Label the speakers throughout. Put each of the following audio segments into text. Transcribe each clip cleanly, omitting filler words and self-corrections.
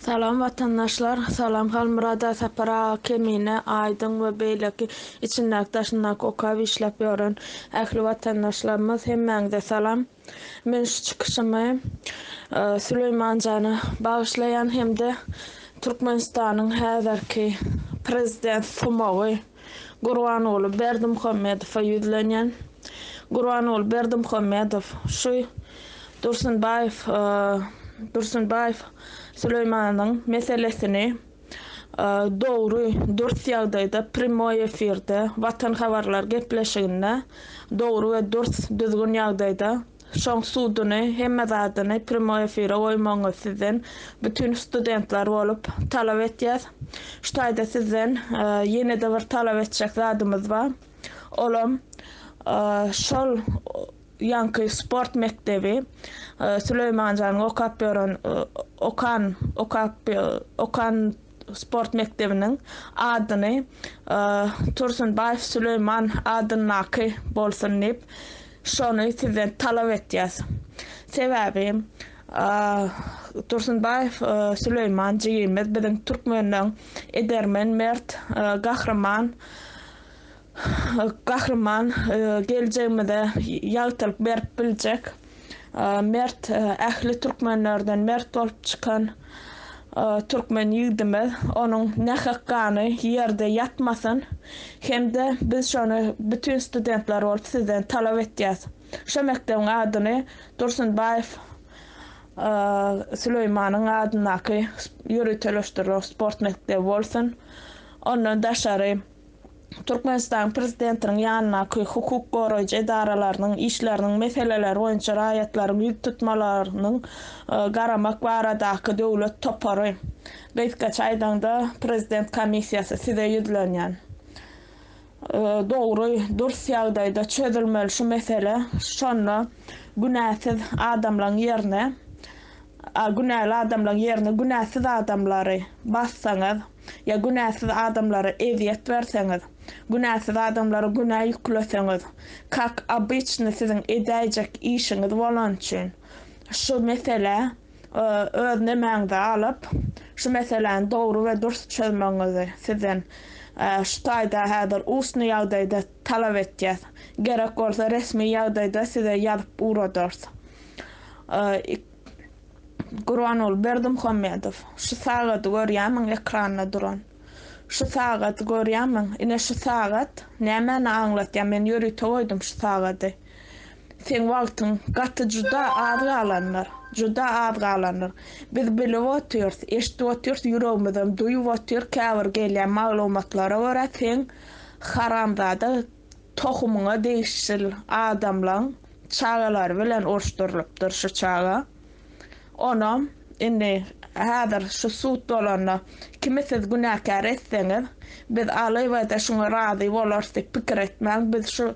Speaker 1: Salam watandaşlar Salam Halmyrada Sapar aga Kemine Aýdyň we beýleki içindäki daşyndaky okap işläp ýören ähli watandaşlarymyz hemmäňize salam Men şu çykyşymy Süleýmanjana bagyşlaýan hem-de Türkmenistanyň häzirki prezident sumagy Gurbanguly Berdimuhamedowa ýüzlenýän. Gurbanguly Berdimuhamedow şu Dursunbaýew Dursunbaýew Süleýmanyň meselesini dogry, dürs ýagdaýda primoý efirde Watan habarlar gepleşiginde dogry we dürs, düzgün ýagdaýda Şoň suduny, hemme zadyny primoý efire goýmagyňyzy sizden bütin studentler bolup talap etýäs. Şu taýda sizden ýene-de bir talap etjek zadymyz bar. Olam şol ýaňky sport mekdebi Süleýmanjanyň okap ýören okan okap okan sport mekdebiniň adyny Tursunbaýew Süleýman adyndaky bolsun diýip Şony sizden talap etýäs. Sebäbi Dursunbaýew Süleýman jigimiz biziň türkmenleň edermen mert gahryman gahryman geljegimize ýagtylyk berip biljek mert ähli türkmenlerden mert bolup çykan türkmen ýigdimiz onuň nähak gany ýerde ýatmasyn hem-de biz şony bütin studentler bolup sizden talap etýäs. Şo mekdebiň adyny Dursunbaýew Süleýmanyň adyndaky ýöriteleşdirilen sport mekdebi bolsun. Ondan daşary Türkmenistanyň Prezidentiniň ýanyndaky hukuk goraýjy edaralarynyň işleriniň meseleleri boýunça raýatlaryň ýüz tutmalarynyň garamak baradaky döwlet topary, gysgaça aýdaňda, Prezident komissiýasy size ýüzlenýän. Dogry, dürs ýagdaýda çözülmeli şu mesele. Şonda günäsiz adamlaryň ýerine, günäli adamlaryň ýerine günäsiz adamlary bassaňyz, Ýa günäsiz adamlara ezýet berseňiz, günäsiz adamlara günä ýükleseňiz, kak obyçny siziň edäýjek işiňiz bolany üçin, şu meselä öz nemäňize alyp, şu meseläni dogry we dürs çözmegiňizi sizden şu taýda häzir ustny ýagdaýda talap etýäs. Gerek bolsa resmi ýagdaýda size ýazyp ugradarys. Gurbanguly Berdimuhamedow, Şu sagady görýärmiň ekranda duran? Şu sagady görýärmiň? Ine şu sagat nämäni aňlatýar? Men ýörite goýdum şu sagady. Seň wagtyň gaty juda az galandyr. Juda az galandyr. Biz bilip otyrys, eşidip otyrys, ýüregimizem duýup otyr, käbir gelýän maglumatlara görä seň haramzada tohumyňa degişli adamlaň çagalary bilen uruşdyrylypdyr şu çaga. Onam indi häzir şu sud bolanda kimi siz günäkär etseňiz, biz alyberse şuňa razy bolarys diýip pikir etmäň. Biz şu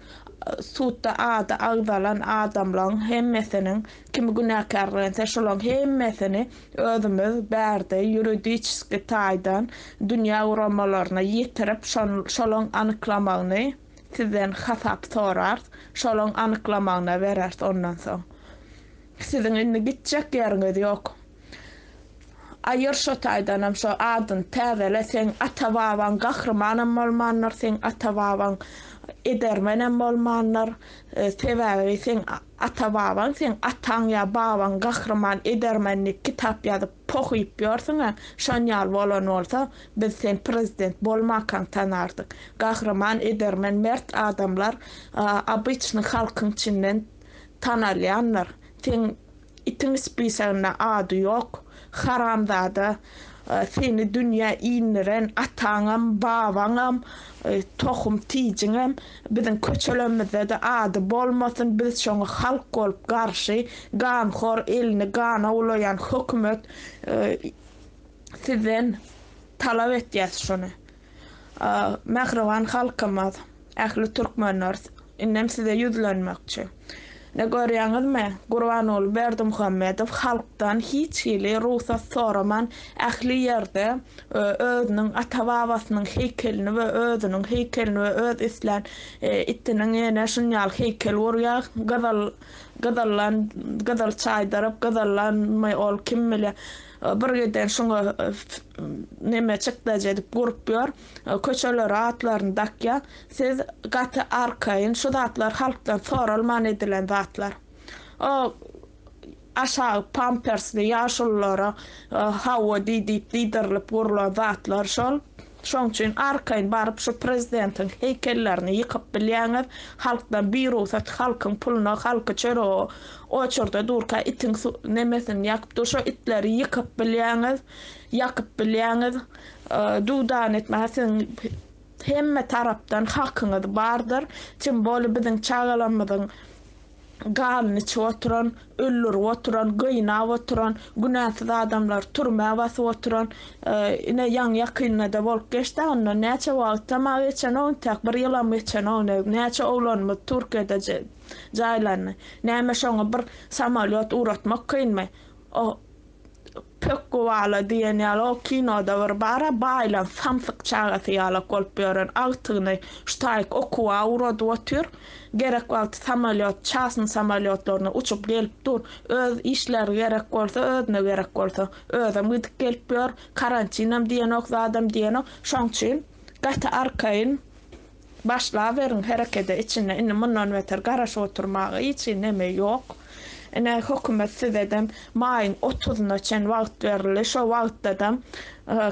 Speaker 1: sudda ady agzalan adamlaň hemmesiniň kimi günäkärlense şolaň hemmesini özümiz bärde ýuridiçeski taýdan dünýä guramalaryna ýetirip şolaň anyklamagyny sizden hasap sorarys, şolaň anyklamagyna bereris ondan soň. Siziň indi gitjek ýeriňiz ýok. Aýyr şo taýdanam şo adyny täzele seň ata-babaň gahrymanam bolmandyr, seň ata-babaň edermenem bolmandyr. Sebäbi seň ata-babaň, seň ataň ýa babaň gahryman, edermen diýip kitap ýazyp poh iýip ýörsüň-ä. Şon ýaly bolan bolsa, biz sen prezident bolmakaň tanardyk. Gahryman, edermen, mert adamlar obyçny halkyň içinden tanalýandyr. Seň itiň spisagynda ady ýok. Haramzada seni dünýä indiren ataňam, babaňam, tohum tijiňem biziň köçelemizde-de ady bolmasyn, biz şoňa halk bolup garşy, ganhor, elini gana bulaýan hökümet sizden talap etýäs şuny. Mähriban halkymyz, ähli türkmenler, indem size ýüzlenmekçi. Ine görýäňizmi, Gurbanguly Berdimuhamedow halkdan hiç hili rugsat soraman ähli ýerde özüniň ata-babasynyň heýkelini we özüniň heýkelini we öz islän itiniň ýene şuny ýaly heýkel gurýar, gyzyl gyzyldan gyzyl çaýdyryp, gyzyldanmy ol kim bilýär. Bir giden şuňa neme çykdajy edip gurup ýör. Köçelere atlaryny dakýar. Siz gaty arkaýyn şu zatlar halkdan soralman edilen zatlar. O aşagy pampersli ýaşululara hawa diý diýip diýdirilip gurlan zatlar şol. Şoň üçin arkaýyn baryp şu prezidentiň heýkellerini ýykyp bilýäňiz. Halkdan birugsat halkyň puluna halky çörege oçurda durka itiň nemesini ýakyp dur şo itleri ýykyp bilýäňiz ýakyp bilýäňiz. Dudan etmäge siziň hemme tarapdan hakyňyz bardyr. Tim boli biziň çagalarymyzyň ganyny içip oturan, öldürip oturan, gynap oturan, günäsiz adamlary türmä basyp oturan, ine ýaňy-ýakynda-da bolup geçdi, ondan näçe wagtam-a geçenok, intäk bir ýylam geçenok, ine näçe oglanymyz Türkiýede jaýlandy. Näme şoňa bir samolýot ugratmak kynmy? O Pökgi bala diýen ýaly o kinoda bir bar-a baýlaň samsyk çagasy ýalak bolup ýören agtygyny şu taýyk okuwa ugradyp otyr. Gerek wagty samolýot çasny samolýotlaryna uçup gelip dur. Öz işleri gerek bolsa özüne gerek bolsa özem gidip gelip ýör. Karantinam diýenok zadam diýenok. Şoň üçin gaty arkaýyn Başlaberiň herekede içinde indi mundan beter garaşyp oturmaga hiç neme ýok. Ine hökümet sizedem maýyň otuzyna çen wagt berildi şo wagtdadam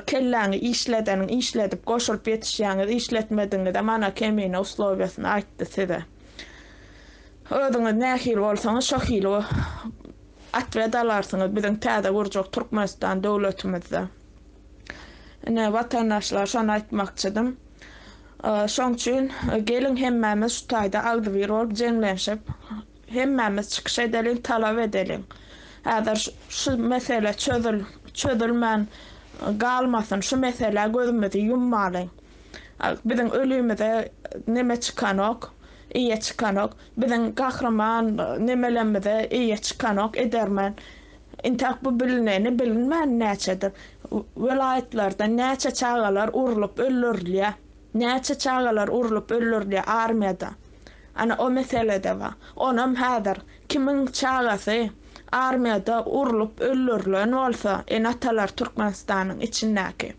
Speaker 1: kelläňi işledeniň işledip goşulyp ýetişýäňiz işletmediňizem ana kemine uslowiýasyny aýtdy size. Özüňiz nähili bolsaňyz şo hili atwet alarsyňyz biziň täze gurjak Türkmenistan döwletimizde. Ine watandaşlar şony aýtmakçydym. Şoň üçin geliň hemmämiz şu taýda agzybir bolup jeňlenşip hemmämiz çykyş edeliň talap edeliň. Häzir şu mesele çözül çözülmän galmasyn şu meselä gözümizi ýummalyň. Biziň ölümize neme çykanok eýe çykanok. Biziň gahryman nemelerimize eýe çykanok edermen. Intäk bu bilineni bilinmäni näçedir. Welaýatlarda näçe çagalar urlup öldürilýär. Näçe çagalar urlup öldürilýär armiýada. Ana o meselede bar. Onam häzir kimiň çagasy armiýada urlup öldürilen bolsa ene-atalar Türkmenistanyň içindäki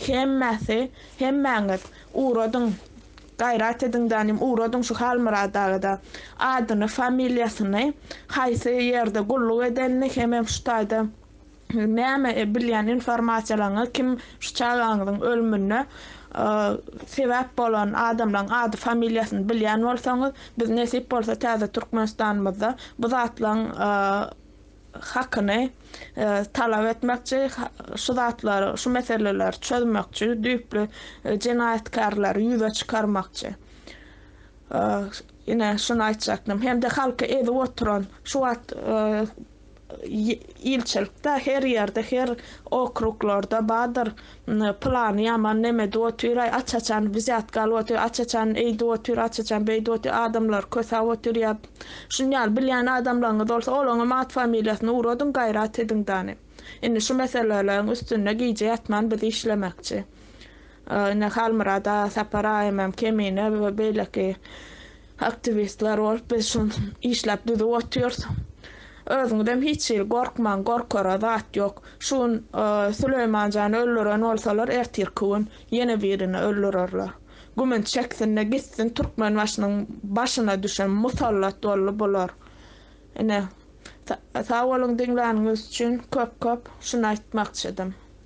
Speaker 1: hemmesi hemmäňiz ugradyň Gaýrat ediň danym ugradyň şu Halmyrat agada adyny familiýasyny haýsy ýerde gulluk edenini hemem şu taýda näme bilýän informasiýalaryňyz kim şu çagaňyzyň ölümine sebäp bolan adamlaň ady familiýasyny bilýän bolsaňyz biz nesip bolsa täze Türkmenistanymyzda bu zatlaň hakyny talap etmekçi, şu zatlary, şu meseleleri çözmekçi, düýpli jenaýatkärleri ýüze çykarmakçy. Ine, şuny aýtjakdym. Hem-de halky ezip oturan, şu wagt ilçilikde her ýerde, her okruglarda bardyr, Pylany ýaman neme edip otyr-aý, aç-açan wzýatka alyp otyr, aç-açan eýdip otyr, aç-açan beýdip otyr, adamlary kösäp otyr ýa şuny ýaly bilýän adamlaryňyz bolsa, olaňam at-familiýasyny ugradyň, gaýrat ediň dany. Indi şu meseleleriň üstünde gije ýatman biz işlemekçi. Ine Halmyrat aga, Sapar agam, Kemine we beýleki Aktiwistler bolup biz şuny işläp düzüp otyrys. Özüňizem hiç hili gorkmaň, gorkara zat ýok. Şu gün Süleýmanjany öldüren bolsalar, ertirki gün ýene birini öldürerler. Gümün çeksin-de gitsin, Türkmenbaşynyň başyna düşen musallat boldy bular. Ine, sag boluň diňläniňiz üçin köp-köp şuny aýtmakçydym.